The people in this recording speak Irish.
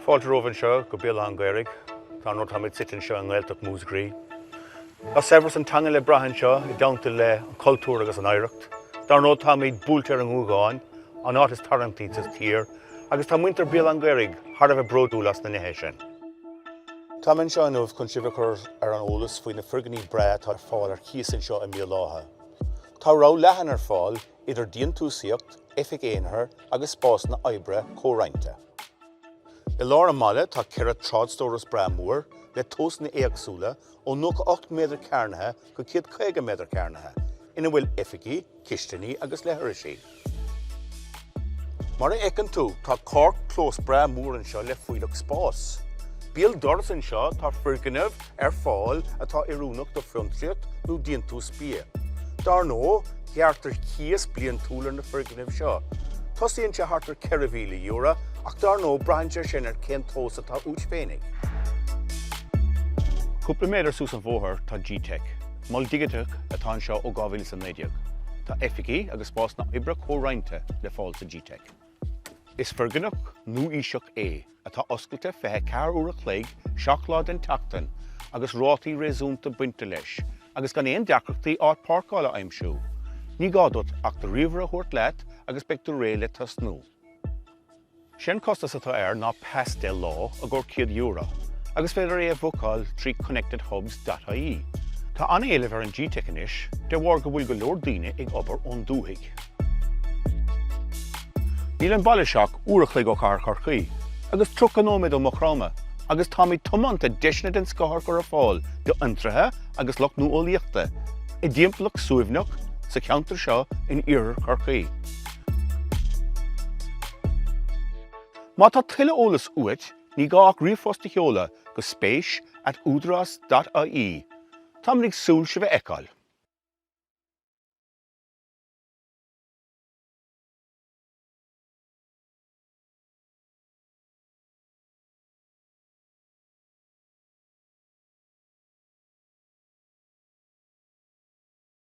Fáilte romhaibh anseo go Béal Átha an Ghaorthaidh. Dar ndóigh táimid suite anseo i nGaeltacht Mhúscraí. Tá saibhreas an teanga le brath anseo i dteannta le an cultúr agus an oidhreacht. Dar ndóigh táimid buailte ar an nGuagán, an áit is tarraingtí sa tír, agus tá muintir Béal Átha an Ghaorthaidh thar a bheith bródúil as na nithe sin. Tá mé anseo inniu chun sibh a chur ar an eolas faoi na foirgnimh breá atá ar fáil ar cíos anseo i mBéal Átha. Tá rogha leathan ar fáil idir déantúsaíocht, oifig aonair agus spásanna oibre comhroinnte. I lár an bhaile tá 4 trádstóras breá mór le tomhasanna éagsúla ó 98 méadar cearnaithe go 150 méadar cearnaithe, ina bhfuil oifigí, cistiní agus leithrisí. Mar a fheiceann tú, tá carrchlós breá mór anseo le fuílleach spáis. Béal dorais anseo tá foirgneamh ar fáil atá oiriúnach do fiontraíocht nó déantús bia. Dar ndóigh, gearrtar cíos bliantúil ar na foirgnimh seo. Tosaíonn sé thart ar €4,000 ach dar ndóigh braitheann sé sin ar cén tomhas atá uait féinig. Cúpla méadar suas an bhóthar tá G-Tech, mol digiteach atá anseo ó 2019. Tá oifigí agus spásanna oibre comhroinnte le fáil sa G-Tech. Is foirgneamh nua-aoiseach é atá oscailte 24 uair a chloig, 7 lá den tseachtain agus rátaí réasúnta bainte leis agus gan aon deacrachtaí áit páirceála a aimsiú. Ní gá duit ach do ríomhaire a thabhairt leat agus beidh tú réidh le tosnú. Sé an costas atá air ná pas 10 lá i gcomhair €100 agus féidir é a bhookáil trí connectedhubs dot ie. Tá an-éileamh ar an G-Tech anois de bharr go bhfuil go leor daoine ag obair ón dúthaigh. Níl an baile seo ach uair a chloig ó chathair Chorcaí agus 30 nóiméad ó Maigh Chromtha agus táimid tiomanta deiseanna den scoth a chur ar fáil d'fhiontraithe agus lucht nuálaíochta i dtimpeallacht suaimhneach sa cheantar seo in iarthar Chorcaí. Má tá tuilleadh eolais uait, ní gá ach ríomhphost a sheoladh go spéis at údarás dot ie. Táimid ag súil sibh a fheiceáil!